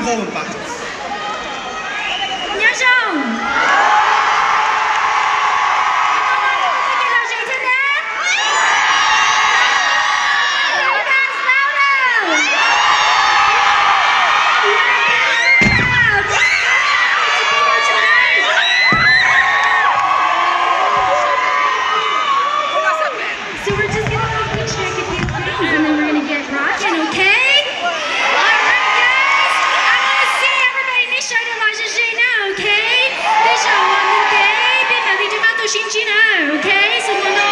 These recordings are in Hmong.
Nyob zoo. Nyob zoo. So we're just gonna quickly check a few things and then we're gonna get rocking, okay? Alright, guys. I wanna see everybody. Nej sawv daws los ze ze na, okay? Tej zaum uas ntev ntev peb mam li rov qab tau sib ntsib na, okay? So no no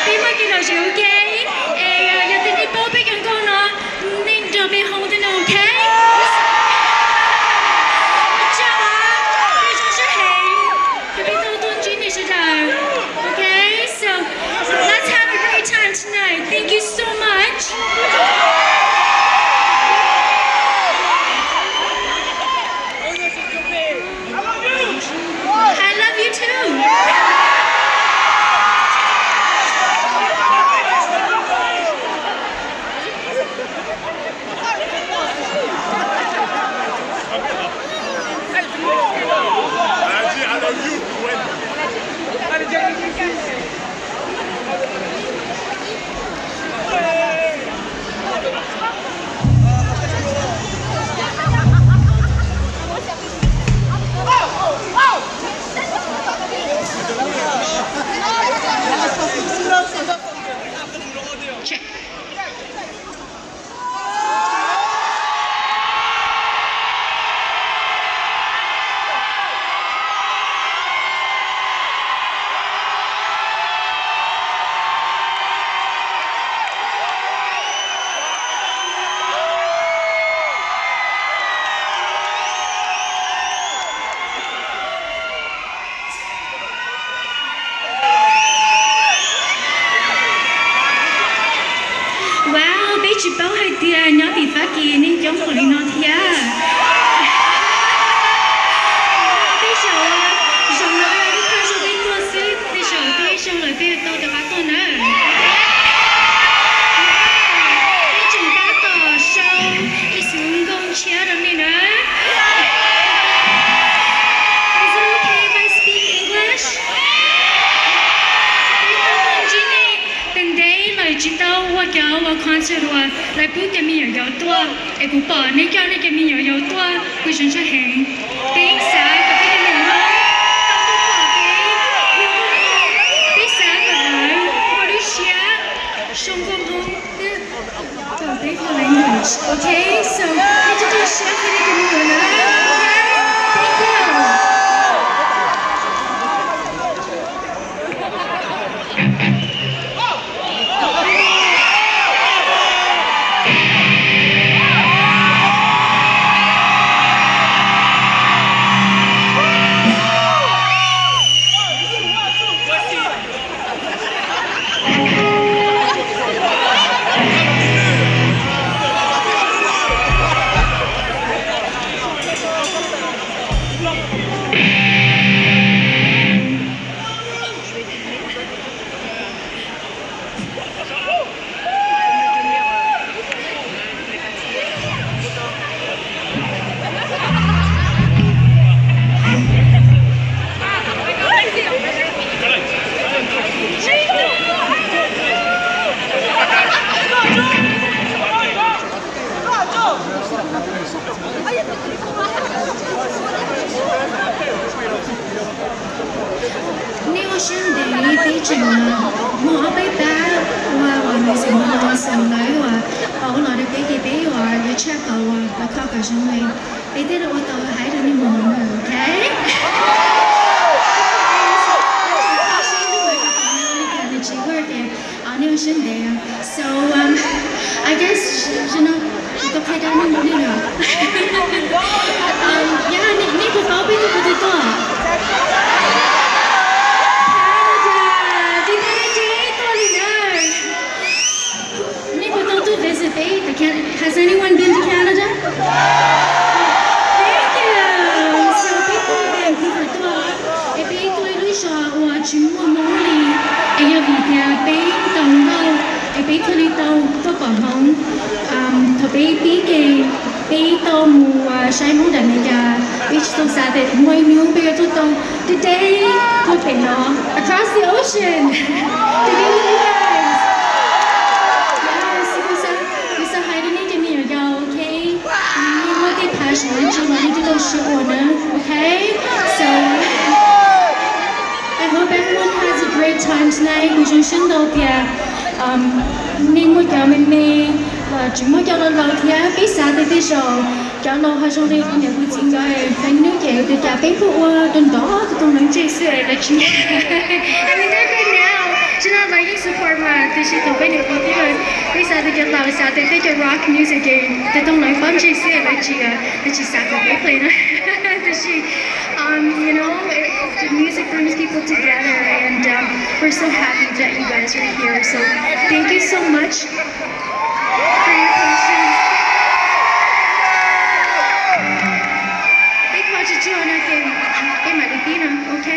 peb muaj kev lom zem, okay? Es yog tias nej paub peb kawg nkaus no, nej nrog peb hoob thiab no, okay? Ua tsaug, peb zoo siab heev. Ces peb tuaj tuaj ntsib nej sawv daws. Okay, so let's have a great time tonight. Thank you so much. I love you too. Wow, peb tsis paub hais tias nyob tim Fab Kis neeg coob npaum li no thiab. Tej zaum zoo no peb pab zoo peb tuaj xwb, tej zaum peb zoo lawm peb tau rov qab tuaj nawb. Peb tseem tab tom sau ib xwm nkauj tshiab rau nej nawb. Is it okay if I speak English? Peb tuaj ntsib nej, ntev ntev lawm tsis tau ua cov ua concert uas lawv pub cov me nyuam yaus tuaj, es kuv pom nej coj nej cov me nyuam yaus tuaj, kuv zoo siab heev. Peb xav kom peb cov me nyuam Hmoob tau tuaj pom peb ua nkauj Hmoob, peb xav kom lawv ua lub siab sau nkauj Hmoob thiab. Peb ua language, okay? So, peb tsis tau siab peb cov me nyuam na. Okay? Thank you. Nej ua siab ntev, peb tseem muaj ob peb pab ua uas music no, so lawv uas pauv los rau peb ces peb uas yuav tshaj tawm uas los kho kom zoo li peb thiaj li ua tau hais rau nej mus, okay? Tsis ua siab ntev. So, um, I guess, you know, tau qhia rau nej mus li lawm. Um, yeah, nej, nej puas paub peb tuaj qhov twg tuaj? Canada, peb tuaj li na. Nej puas tau tuaj visit peb? Has anyone been to Canada? Thank you. So peb tuaj Vancouver tuaj, es peb tuaj ib lub zos uas tsis muaj Hmoob li, es yog vim tias peb tau nkauj es peb thiaj li tau tuaj pom Hmoob. Um, thaum peb pib ces peb tau mus, uh, saib Hmoob nram Amelikas, peb tsis tau xav tias muaj ib hnub peb yuav tuaj tau today tuaj pem no, across the ocean to be with you guys. Yes, kuv xav, kuv xav hais rau nej cov me nyuam yaus, ok? Nej muaj tej passion dab tsi los nej twb tau siv ua na, ok? So I hope everyone has a great time tonight. Kuv zoo siab ntau tias nej muaj cov me me, tsis muaj cov laus laus thiab, peb xav tias tej zaum cov laus ho zoo li kuv niam kuv txiv nkawd, lawv hnub ces tias cas peb pheej ua ntov ntov tus tooj leev ntseg xwb lawv tsis, I mean they're good now, tsis no lawv yeej support mas tiam sis thaum peb niam ua thiab, peb xav tias cov laus xav tias tej cov rock music ces tus tooj leev pob ntseg xwb lawv tsis, lawv tsis xav kom peb play na. Tab sis um, you know, it, the music brings people together, and um, we're so happy that you guys are here. So thank you so much for your patience. Peb kho tsis tsuag no ces peb mam li pib no, ok?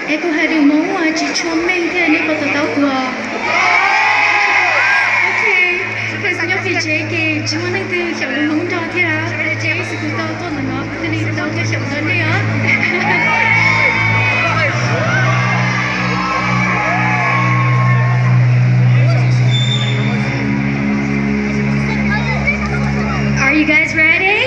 Es kuv hais lus Hmoob mas tsis tshua meej thiab, nej puas to taub kuv? Ok, kuv nyob pem tsev ces tsis muaj leej twg xyaum lus Hmoob nrog thiab, ces xwb kuv tau tuaj ntawm no kuv thiaj li tau tuaj xyaum ntawm nej os. Are you guys ready?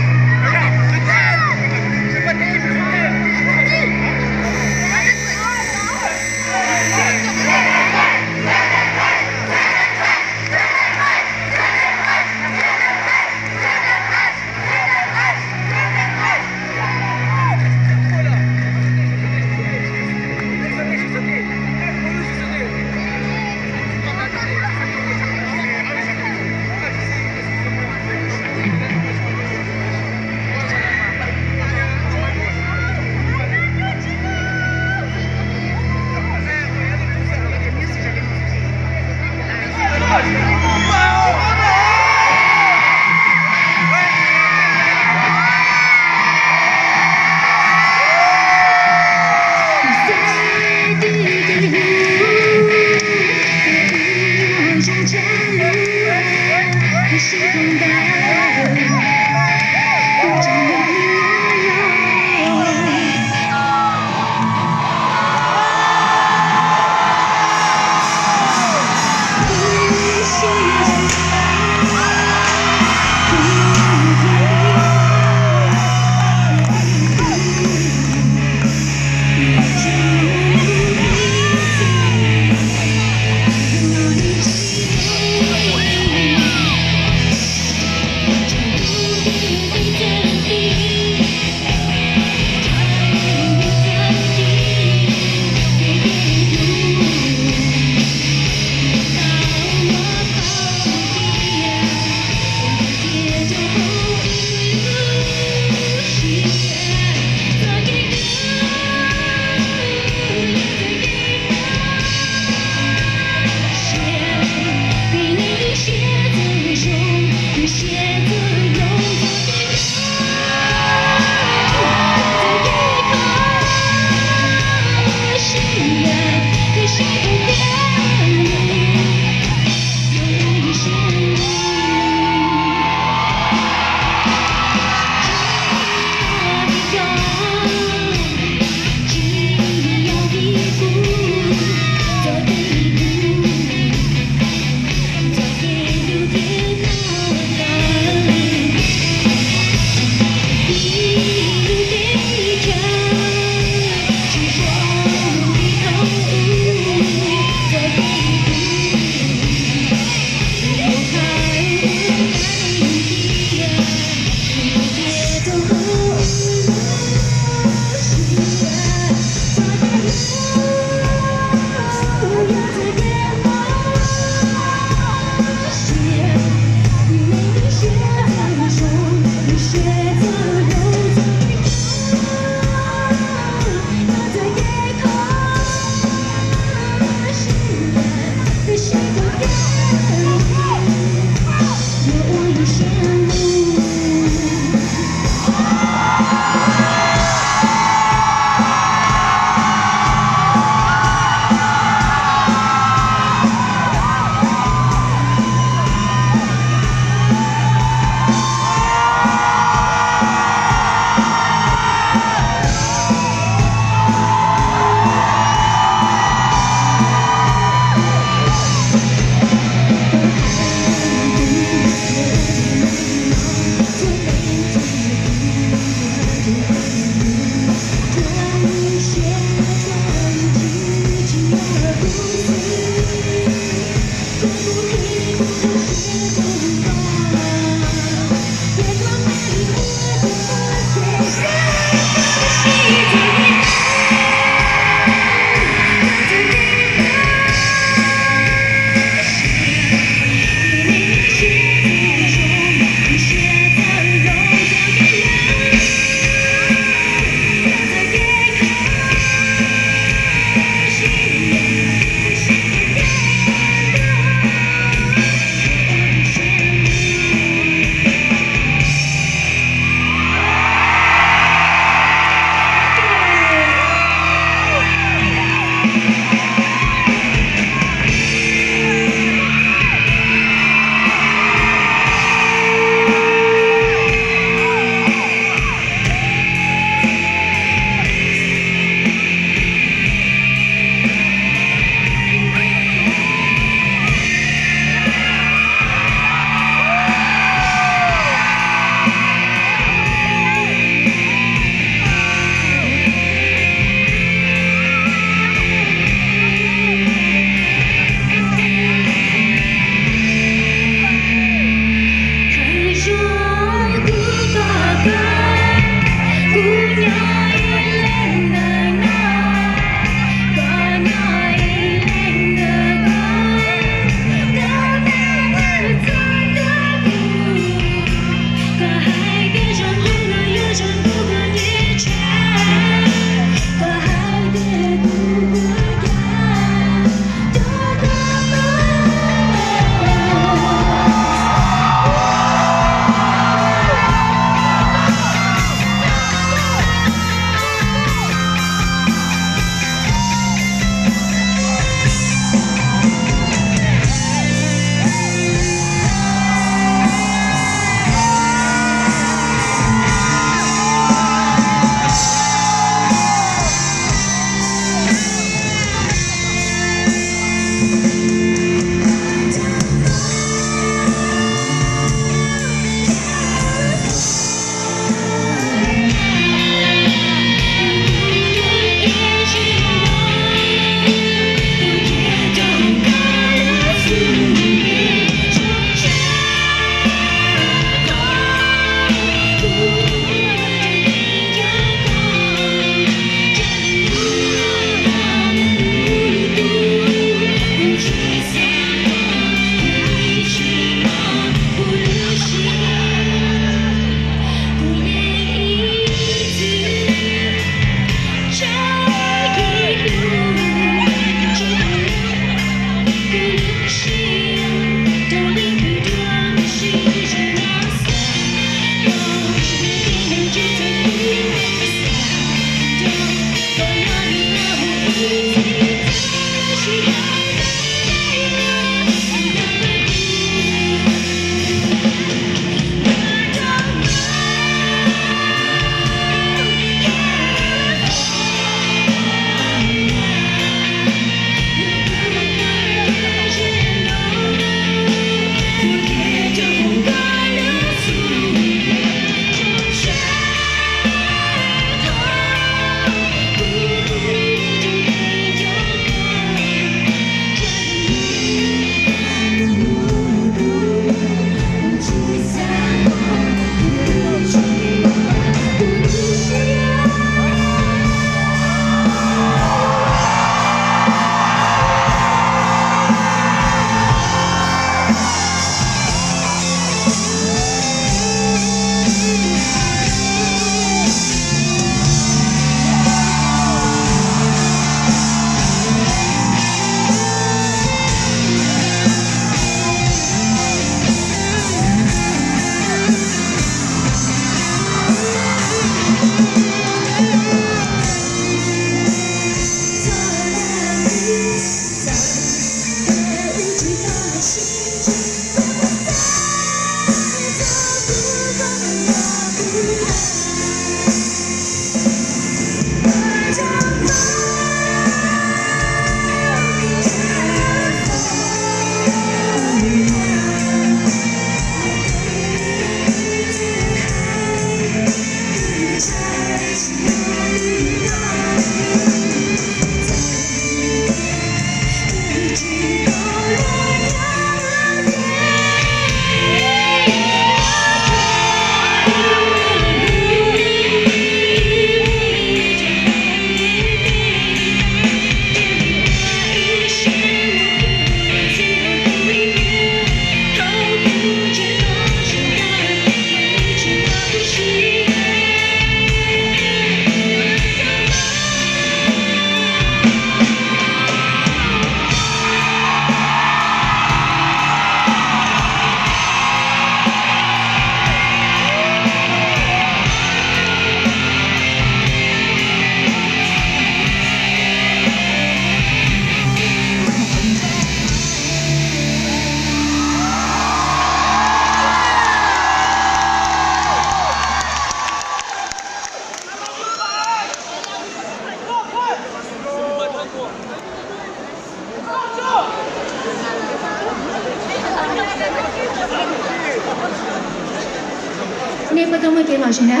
Nej puas tau muaj kev lom zem na?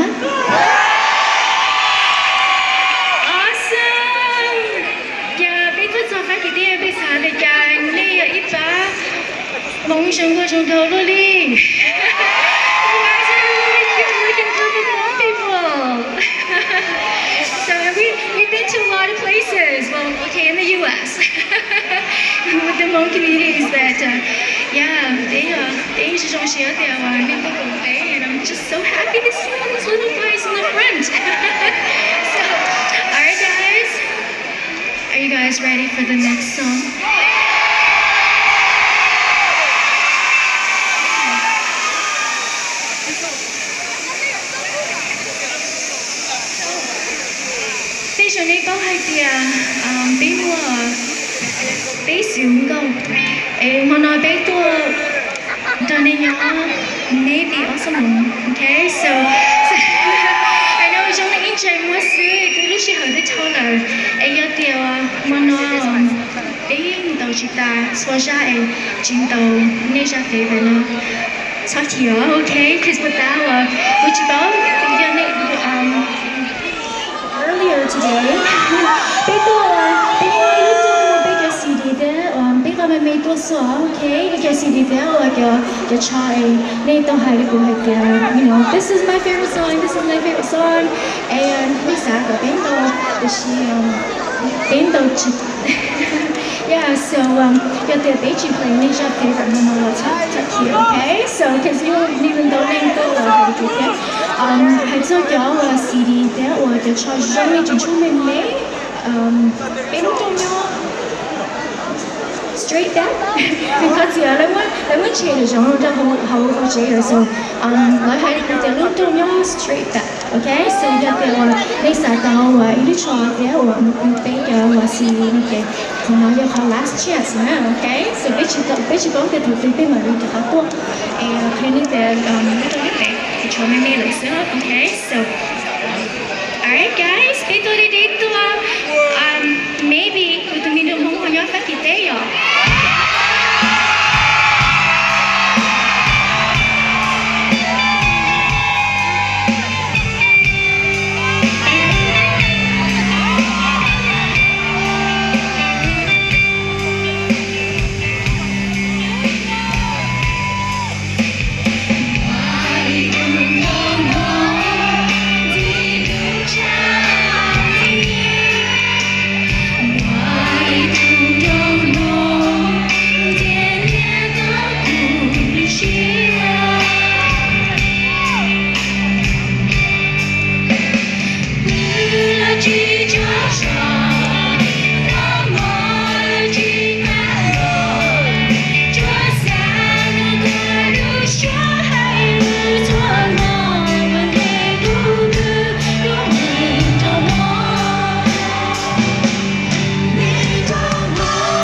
Awesome! Cas peb tuaj txog fab kis tiaj peb xav tias cas nej yog ib pab Hmoob zoo nkauj zoo nraug luaj li. You guys are really good looking group of Hmong people. So we, we've been to a lot of places, well, okay, in the U S with the Hmong communities that, uh, yeah, they, uh, they usually don't share their, uh, and I'm just so happy to see all these little guys in the front. So, all right, guys. Are you guys ready for the next song? Tej zaum nej paub hais tias, um, peb muaj peb xwm nkauj, es hmo no peb tuaj nrog nej nyob maybe ob xuab moos, okay? So, I know zoo li ib ntsais muag xwb, twb lub sij hawm twb dhau lawm, es yog tias hmo no peb ntaus tsis tas txhua zaj es tsis ntaus nej zaj favorite no, txhob chim os, okay? Cause puas tas uas kuv tsis paub yog nej, um, earlier today peb tuaj, peb muaj ib lub rooj, peb cov C D thiab uas peb nqa me me tuaj xwb, okay? Cov C D thiab uas cov, cov tsho es nej tau hais rau kuv hais tias, you know, this is my favorite song, this is my favorite song, es nej xav kom peb ntaus, tiam sis, um, peb ntaus tsis Yeah, so, um, yog tias peb tsis play nej zaj favorite no los txhob, txhob chim, okay? So, cause you need to know nej tuaj los hais rau kuv thiab. Um, hais txog cov uas C D thiab uas cov tsho zoo li tseem tshuaj me me, um, peb lub rooj nyob straight back. Vim qhov txias lawv muab, lawv muab tshem lawm zoov rau hauv, hauv tsev lawm, so, um, lawv hais rau kuv tias lub rooj nyob straight back, okay? So yog tias uas nej xav tau uas ib lub tsho thiab uas peb cov uas C D no ces qhov no yog qhov last chance na, okay? So peb tsis tau, peb tsis paub tias thaum twg peb mam li rov qab tuaj. Es qhia nej tias, um, lub rooj nyob pem, tsho me me lawm xwb, okay? So, all right, guys, peb tuaj deb deb tuaj.